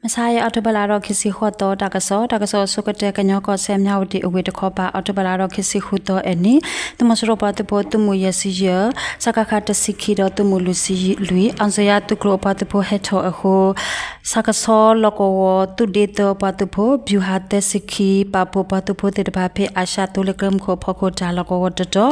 မဆါအံၤ အီးထိဘၢၣ်လါထီၣ်ခံဆံဃိးသီ တၢ်ကစီၣ်, တၢ်ကစီၣ်အဆိကတၢၢ် ကညီကီၢ်စဲၣ် မြဝတီ အဝ့ၢ်တခီပၤ အီးထိဘၢၣ်လါထီၣ်ခံဆံဃုသီအနံၤ, သုးမီၤစိရိၤပှၤသုးဖိသုးမုၢ်ယဲၢ်ဆံယဲၢ် စကခ တဆံခံဒီးသုးမုၢ်လွံၢ်ဆံလွံၢ် အောင်ဇေယျ သုးကျိၤအပှၤသုးဖိဟဲထီၣ်အဃိ ဆၣ်ကဆီလီၢ်ကဝီၤ သုးဒ့သၢအပှၤသုးဖိ ဗျူဟာ သၢဆံခံ ပာ်ဖှိၣ်ပှၤသုးဖိသ့ၣ်တဖၣ် ဖဲအၤၡၢၣ်သိလ့ၣ်ကျဲမုၢ်ခိၣ်အဖီခိၣ် တၢ်လီၢ်ကဝီၤတတီၤ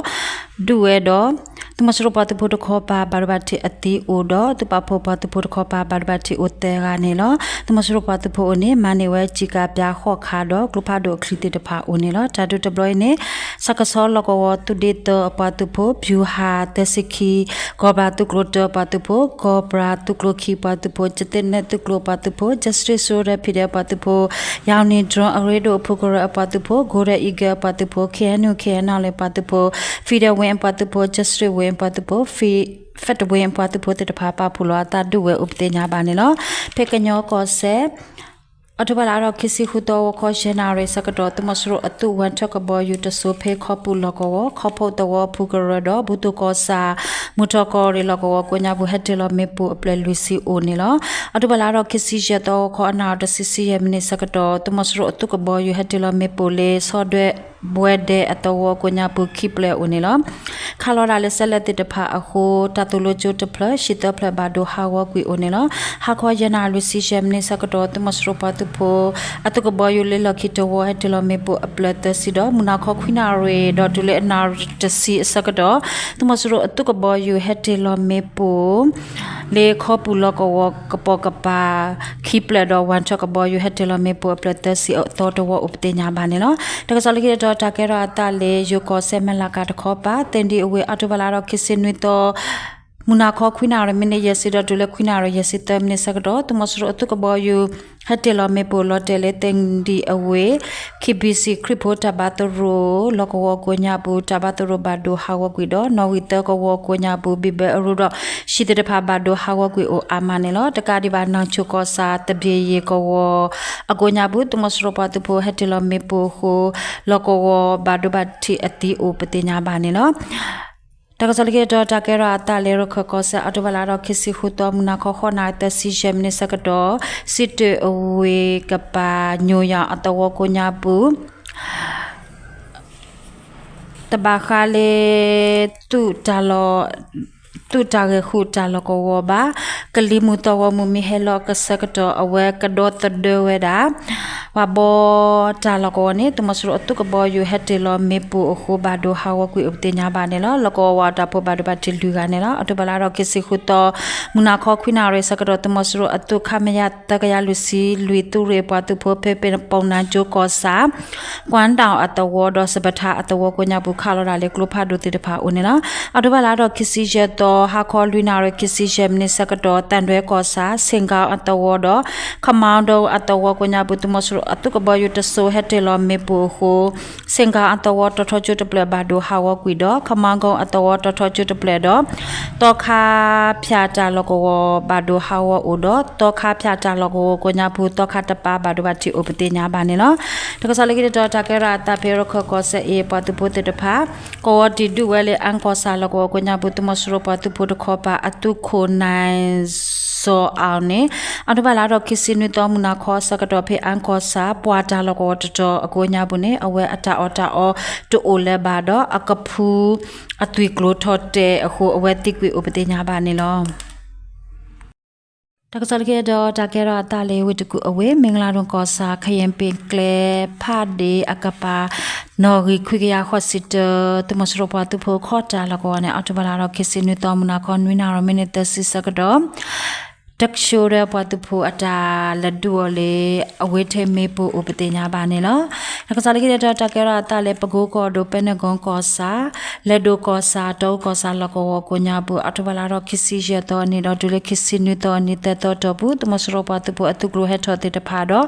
ဒုးဝဲဒီး သုးမီၤစိရိၤပှၤသုးဖိတခီပၤ ဘၣ်ဒိဘၣ်ထံးအသံအိၣ်ဒီး သုးပာ်ဖှိၣ်ပှၤသုးဖိတခီပၤ ဘၣ်ဒိဘၣ်ထံးအိၣ်သၢဂၤန့ၣ်လီၤ. သုးမီၤစိရိၤပှၤသုးဖိအိၣ်န့ၣ် မၤန့ၢ်ဝဲ ကျည်ကပ်ပြား ဃိးခါဒီး ကျိဖးဒိၣ်အချံသ့ၣ်တဖၣ်အိၣ်န့ၣ်လီၤ. တၢ်ဒုးတဘျီအံၤန့ၣ် ဆၣ်ကဆီလီၢ်ကဝီၤ သုးဒ့သၢအပှၤသုးဖိ ဗျူဟာ သၢဆံခံ ကီၢ်ပြၤသုးကျိၤတၢအပှၤသုးဖိ ကီၢ်ပြၤသုးကျိၤခံအပှၤသုးဖိ ကသ့ၣ်နဲၣ်သုးကျိၤအပှၤသုးဖိ ကစရ့ၣ်စိရဲၣ် ဖံးဒဲး အပှၤသုးဖိ ယၣ်နံၣ် drone အရ့ဒိၣ်အဖုကရၢအပှၤသုးဖိ Golden Eagle အပှၤသုးဖိ KNU KNLA အပှၤသုးဖိ Federal Wing အပှၤသုးဖိ ကစရ့ၣ် Wing အပှၤသုးဖိ Federal Wing အပှၤသုးဖိသ့ၣ်တဖၣ် ပာ်ဖှိၣ်လီၤအသးဒုးဝဲအိၣ်ပသ့ၣ်ညါဘၣ်န့ၣ်လီၤ. ဖဲကညီကီၢ်စဲၣ် အီးထိဘၢၣ်လါထီၣ်ခံဆံဃုသီ ဂီၤခီယဲၢ်နၣ်ရံၣ်ဆၢကတီၢ် သုးမီၤစိရိၤအသုးဝဲထၢၣ်ကဘီယူၤတစိၤ ဖဲခီပူၤလီၢ်ကဝီၤ ခီဖျိသဝီအဖုကရၢဒီး ဘူၣ်သိကီၢ်ဆၣ် မုၢ်ထီၣ်ကီၢ်ရ့ၣ်လီၢ်ကဝီၤကိးညါပူၤ ဟဲတ့ၢ်လီၤမ့ၣ်ပိၢ်အဖျၢၣ်လွံၢ်ဆံအိၣ်န့ၣ်လီၤ. အီးထိဘၢၣ်လါထီၣ်ခံဆံယဲၢ်သီ ဂီၤခီအနၣ်ရံၣ်တဆံဆံယဲၢ်မံးနံးဆၢကတီၢ် သုးမီၤစိရိၤအသုးကဘီယူၤဟဲတ့ၢ်လီၤမ့ၣ်ပိၢ်လၢ ဆီဒွဲဘွဲဒဲအသဝီကိးညါပူၤ ခံဖျၢၣ်အိၣ်န့ၣ်လီၤ. ခးလီၤတၢ်လၢစဲလၢာ်သ့ၣ်တဖၣ်အဃိ တၢ်သိၣ်လိကၠိတဖျၢၣ် ဟံၣ်သၢဖျၢၣ်ဘၣ်ဒိဟးဂီၤကွံာ်အိၣ်န့ၣ်လီၤ. ဟါခီယဲၢ်နၣ်ရံၣ်လွံၢ်ဆံယဲၢ်မံးနံးဆၢကတီၢ် သုးမီၤစိရိၤပှၤသုးဖိ အသုးကဘီယူၤလၢလီၢ်ခံတဝီ ဟဲတ့ၢ်လီၤမ့ၣ်ပိၢ်အဖျၢၣ်သၢဆံဒီး မုၢ်နၤခီခွံနၣ်ရံၣ်ဒီးတုၤလၢအနၣ်ရံၣ်တဆံအဆၢကတီၢ် သုးမီၤစိရိၤအသုးကဘီယူၤဟဲတ့ၢ်လီၤမ့ၣ်ပိၢ် လၢခီပူၤလီၢ်ကဝီၤကပိာ်ကပၤ ခံဖျၢၣ်ဒီး ဝဲထၢၣ်ကဘီယူၤဟဲတ့ၢ်လီၤမ့ၣ်ပိၢ်အဖျၢၣ်သၢဆံအသီတဝီအိၣ်ပသ့ၣ်ညါဘၣ်န့ၣ်လီၤ. တၢ်ကစီၣ်လၢခံတတီၤ တၢ်ကဲထီၣ်အသးလၢ ယိၤကီၢ်စဲၣ် မဲၢ်လးကၤတခီပၤ သ့ၣ်ဒံးအဝ့ၢ် အီးထိဘၢၣ်လါထီၣ်ခံဆံနွံသီ မုၢ်နၤခီခွံနၣ်ရံၣ်မံးနံးယဲၢ်ဆံဒီးတုၤလၢခွံနၣ်ရံၣ်ယဲၢ်ဆံသၢမံးနံးဆၢကတီၢ် သုးမီၤစိရိၤအသုးကဘီယူၤ ဟဲတ့ၢ်လီၤမ့ၣ်ပိၢ်လီၤတဲာ်လၢသ့ၣ်ဒံးအဝ့ၢ် KBC ခရံာ်ဖိတၢ်ဘါသရိာ် လီၢ်ကဝီၤကိးညါပူၤ တၢ်ဘါသရိာ်ဘၣ်ဒိဟးဂီၤကွံာ်ဒီး နီၣ်ဂံၢ်သၢကဝီၤကိးညါပူၤ ဘံၣ်ဘၢအရူၢ်ဒီး ဟံၣ်သ့ၣ်တဖၣ်ဘၣ်ဒိဟးဂီၤကွံာ်အိၣ်အါမးန့ၣ်လီၤ. တကးဒံးဘၣ် နၢ်ဆိၣ်ကီၢ်ဆၣ် သဘ့ၣ်ယဲၢ်ကဝီၤအကိးညါပူၤ သုးမီၤစိရိၤပှၤသုးဖိဟဲတ့ၢ်လီၤမ့ၣ်ပိၢ်အဃိ လီၢ်ကဝီၤဘၣ်ဒိဘၣ်ထံးအသံအိၣ်ပသ့ၣ်ညါဘၣ်န့ၣ်လီၤ. တၢ်ကစီၣ်လၢခံတတီၤ တၢ်ကဲထီၣ်အသးလၢ ရခၢၣ်ကီၢ်စဲၣ် အီးထိဘၢၣ်လါထီၣ်ခံဆံဃုသီ မုၢ်နၤခီဃိးနၣ်ရံၣ်သၢဆံယဲၢ်မံးနံးဆၢကတီၢ် စံးတၢၣ်အဝ့ၢ်ကပၤ ညိၣ်ယၤအသဝီကိးညါပူၤ တဘၣ်ဃးလၢ သုးတၢ်လီၢ် သုးတၢ်ဂဲၤဃုာ်တၢ်လီၢ်ကဝီၤဘၣ် ကလံၤမုၢ်သီၣ်ဂီၤမုၢ်မ့ၢ်ဟဲလီၤအဆၢကတီၢ် အဝဲကဒီသဒၢဝဲဒၣ် ပှၤဘီတၢ်လီၢ်ကဝီၤန့ၣ် သုးမီၤစိရိၤအသုးကဘီယူၤဟဲတ့ၢ်လီၤမ့ၣ်ပိၢ်အဃိ ဘၣ်ဒိဟးဂီၤကွံာ်အိၣ်ပသ့ၣ်ညါဘၣ်န့ၣ်လီၤ. လီၢ်ကဝီၤဝးတၢ်ဖိဘၣ်ဒိဘၣ်ထံးလွံၢ်ဂၤန့ၣ်လီၤ. အီးထိဘၢၣ်လါထီၣ်ခံဆံဃုသီ မုၢ်နၤခီခွံနၣ်ရံၣ်ဆၢကတီၢ် သုးမီၤစိရိၤအသုး ခမရ သၢကယၤလွံၢ်ဆံလွံၢ် သုးရ့ၣ်အပှၤသုးဖိ ဖဲဖဲနပူၤနၤကၠိကီၢ်ဆၣ် ကွၢ်တၢ်အသဝီဒီး စပထါအသဝီကိးညါပူၤ ခးလီၤတၢ်လၢကျိဖးဒိၣ်သ့ၣ်တဖၣ်အိၣ်န့ၣ်လီၤ. အီးထိဘၢၣ်လါထီၣ်ခံဆံယဲၢ်သီ ဟါခီလွံၢ်နၣ်ရံၣ်ခံဆံယဲၢ်မံးနံးဆၢကတီၢ် သၣ်ဒွဲကီၢ်ဆၣ် ဆ့ၣ်ကၣ်အသဝီဒီး ခမီဒိအသဝီကိးညါပူၤ သုးမီၤစိရိၤအသုးကဘီယူၤတစိၤဟဲတ့ၢ်လီၤမ့ၣ်ပိၢ်အဃိ ဆ့ၣ်ကၣ်အသဝီတီၤထီကၠိတဖျၢၣ်ဘၣ်ဒိဟးဂီၤကွံာ်ဒီး ခမီကိအသဝီတီၤထီကၠိတဖျၢၣ်ဒီး သီခါဖၠၣ်တၢ်လီၢ်ကဝီၤဘၣ်ဒိဟးဂီၤအိၣ်ဒီး သီခါဖၠၣ်တၢ်လီၢ်ကဝီၤကိးညါပူၤ သီခါတပၤဘၣ်ဒိဘၣ်ထံးအိၣ်ပသ့ၣ်ညါဘၣ်န့ၣ်လီၤ. တၢ်ကစီၣ်လၢခံတတီၤ တၢ်ကဲထီၣ်အသးဖဲရခၢၣ်ကီၢ်စဲၣ်အံၤ ပှၤသုးဖိသ့ၣ်တဖၣ် ကဝီၤတံၢ်ဒုးဝဲလၢ အၣ်ကီၢ်ဆၣ်လီၢ်ကဝီၤကိးညါပူၤ သုးမီၤစိရိၤပှၤသုးဖိတခီပၤ အသုးခိၣ် နၢၣ်စီၤအၣ်န့ၣ် အီးထိဘၢၣ်လါထီၣ်ခံဆံနွံသီ မုၢ်နၤခီအဆၢကတီၢ် ဖဲအၣ်ကီၢ်ဆၣ် ပှၢ်တၢ်လီၢ်ကဝီၤတတီၤအကိးညါပူၤန့ၣ် အဝဲအတၢ်အီၣ်တၢ်အီတအိၣ်လၢၤဘၣ်ဒီး အကဖုအသွံၣ်ကျိၤထီၣ်တဲာ်အဃိ အဝဲသံကွံာ်အိၣ်ပသ့ၣ်ညါဘၣ်န့ၣ်လီၤ. တၢ်ကစီၣ်လၢခံတတီၤ တၢ်ကဲထီၣ်အသးလၢဝ့ၢ်တကူၣ်အဝ့ၢ် မ့ၢ်ကလးဒိၣ်ကီၢ်ဆၣ် ခယဲၣ်ပ့ၣ်ကျဲ ဖးဒ့အကပၤ နီၣ်ဂံၢ်ခွံကယၤဃိးဆံတၢ သုးမီၤစိရိၤပှၤသုးဖိခီၣ်တၢ်လီၢ်ကဝီၤန့ၣ် အီးထိဘၢၣ်လါထီၣ်ခံဆံနွံသီ မုၢ်နၤခီနွံနၣ်ရံၣ်မံးနံးသၢဆံဆၢကတီၢ် တကၠိဒီးပှၤသုးဖိအတၢ်လဲၤဒုးအီၤလၢ အဝ့ၢ်ထဲမ့ၣ်ပိၢ်အိၣ်ပသ့ၣ်ညါဘၣ်န့ၣ်လီၤ. တၢ်ကစီၣ်လၢခံတတီၤ တၢ်ကဲထီၣ်အသးလၢ ပကိကီၢ်ဒိၣ် ပဲနဂွန်ကီၢ်ဆၣ် လဲၤဒိၣ်ကီၢ်ဆၣ် တီအူကီၢ်ဆၣ်လီၢ်ကဝီၤကိးညါပူၤ အီးထိဘၢၣ်လါထီၣ်ခံဆံယဲၢ်သီအနံၤဒီးတုၤလၢခံဆံနွံသီအနံၤ သၢသီအတီၢ်ပူၤ သုးမီၤစိရိၤပှၤသုးဖိအသုးကျိၤဟဲထီၣ်သ့ၣ်တဖၣ်ဒီး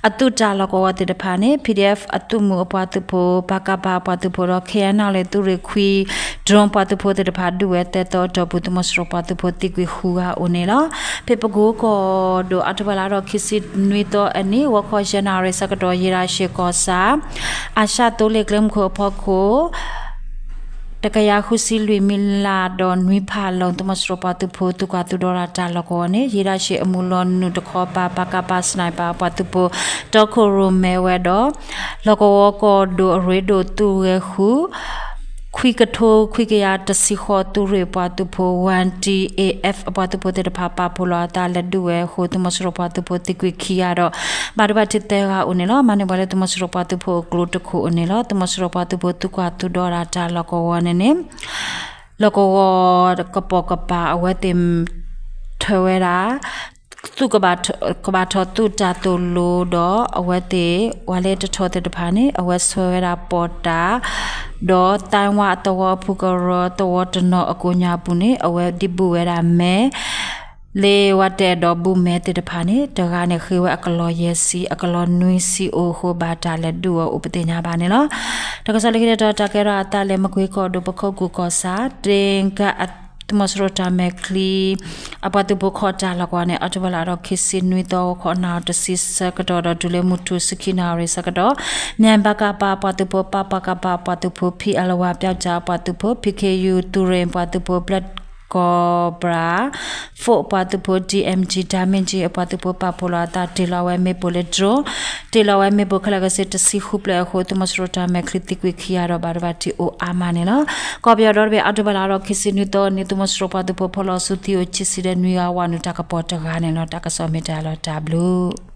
အသုးတၢ်လီၢ်ကဝီၤသ့ၣ်တဖၣ်န့ၣ် ပီၣ်ဒံၣ်အဲၣ် အသုးမုၢ်အပှၤသုးဖိ ပကဖ အပှၤသုးဖိဒီး ခ့ၣ်အဲၣ်ယူၣ်ၣ်အ့ၣ် သုးရ့ၣ်ခွံ drone ပှၤသုးဖိသ့ၣ်တဖၣ် ဒုးဝဲသၢသီအတီၢ်ပူၤ သုးမီၤစိရိၤပှၤသုးဖိသံကွံာ်ဃုဂၤအိၣ်န့ၣ်လီၤ. ဖဲပကိကီၢ်ဒိၣ် အီးထိဘၢၣ်လါထီၣ်ခံဆံနွံသီအနံၤ ဂီၤခီယဲၢ်နၣ်ရံၣ်ဆၢကတီၢ် ယ့ၣ်ရၣ်ရှ့ၣ်ကီၢ်ဆၣ် အၣ်ရှၣ်သိလ့ၣ်ကျဲမုၢ်ခိၣ်အဖီခိၣ် တကယၤဃုဆံလွံၢ်မံလးဒီးနွံဖးလီၤ သုးမီၤစိရိၤပှၤသုးဖိသုးကွၢ်သုးဒီတၢ်လီၢ်ကဝီၤန့ၣ် ယ့ၣ်ဒၣ်ရှ့ၣ်အမုၢ်လီၤနုာ်တခီပၤ ပကဖ sniper ပှၤသုးဖိ တီခိၣ်ရိၣ်မဲဝဲဒီး လီၢ်ကဝီၤကီၢ်ဒိၣ်အရ့ဒိၣ်သုးဂဲၤဃုာ် ခွံကထိခွံကယၤတဆံဃိးသုးရ့ၣ်ပှၤသုးဖိ one D A F အပှၤသုးဖိသ့ၣ်တဖၣ်ပာ်ဖှိၣ်လီၤအသးလဲၤဒုးဝဲအဃိ သုးမီၤစိရိၤပှၤသုးဖိသံကွံာ်ခံဂၤဒီး ဘၣ်ဒိဘၣ်ထံးသၢဂၤအိၣ်န့ၣ်လီၤ. မၤန့ၢ်ပှၤလၢသုးမီၤစိရိၤပှၤသုးဖိအကျိၤတခိၣ်အိၣ်န့ၣ်လီၤ. သုးမီၤစိရိၤပှၤသုးဖိသုးကွၢ်သုးဒီတၢ်လီၢ်ကဝီၤန့ၣ်န့ၣ် လီၢ်ကဝီၤကပိာ်ကပၤအဝဲသ့ၣ် ထၢဝဲဒၣ် သုးကဘၣ်ထီၣ်သုးတၢ်သိၣ်လိဒီး အဝဲသ့ၣ် ပှၤလၢတထီၣ်သ့ၣ်တဖၣ်န့ၣ် အဝဲဆှၢဝဲဒၣ်ပီၣ်တၢ် ဒီးသံဝါအသဝီအဖုကရၢသဝီတနီၤအကိးညါပူၤန့ၣ် အဝဲဒံးဘူၣ်ဝဲဒၣ်မဲ လၢဝဲတအဲၣ်ဒိးဘူၣ်မဲသ့ၣ်တဖၣ်န့ၣ် တဂၤန့ၣ်ဃ့ဝဲအကလီၢ်ယဲၢ်ဆံ အကလီၢ်နွံဆံအိၣ်အဃိ ဘၣ်တၢ်လဲၤဒုးဝဲအိၣ်ပသ့ၣ်ညါဘၣ်န့ၣ်လီၤ. တၢ်ကစီၣ်လၢခံတတီၤ တၢ်ကဲထီၣ်အသးလၢမကွ့ကီၢ်ဒိၣ် ပခိၣ်ကူၣ်ကီၢ်ဆၣ် တ့ကး သုးမီၤစိရိၤတၢ်မဲာ်ချံ အပှၤသုးဖိခီၣ်တၢ်လီၢ်ကဝီၤန့ၣ် အီးကထိဘၢၣ်လါဒီးခံဆံနွံသီ ဂီၤခီနၣ်ရံၣ်တဆံဆၢကတီၢ်ဒီး တုၤလၢမုၢ်ထူၣ်ဆံခံနၣ်ရံၣ်ဆၢကတီၢ် မၠဲၣ်ပကဖ ပှၤသုးဖိ ပပကဖ ပှၤသုးဖိ ဖံအလဝါ ပျီကၠၣ် ပှၤသုးဖိ ဖံခ့ယူၤ သုးရ့ၣ် ပှၤသုးဖိ ဘျၢၣ်ကီၢ်ပြၢ် Force ပှၤသုးဖိ D M G တၢ်မ့ၢ်ကၠံ အပှၤသုးဖိပာ်ဖှိၣ်လီၤအသးတ့ၢ်လီၤဝဲမ့ၣ်ပိၢ်လၢ drone တ့ၢ်လီၤဝဲမ့ၣ်ပိၢ်ခဲလၢာ်ကဆ့တဆံဃုဖျၢၣ်အဃိ သုးမီၤစိရိၤတၢ်မဲာ်ချံသံကွံာ်ခံဂၤဒီးဘၣ်ဒိဘၣ်ထံးအိၣ်အါမးန့ၣ်လီၤ. ကီၢ်ပယီၤဒီတဘ့ၣ် အီးကထိဘၢၣ်လါဒီးခံဆံနွံသီန့ၣ် သုးမီၤစိရိၤပှၤသုးဖိဖီၣ်လီၤစုသံအိၣ်ခံဆံဒီးနွံဂၤဝးနုာ်တၢ်ကပီၤတဂၤန့ၣ်လီၤ. တၢ်ကစီၣ်မ့ၢ်တၢ်လီၤတၢ်ဘျုး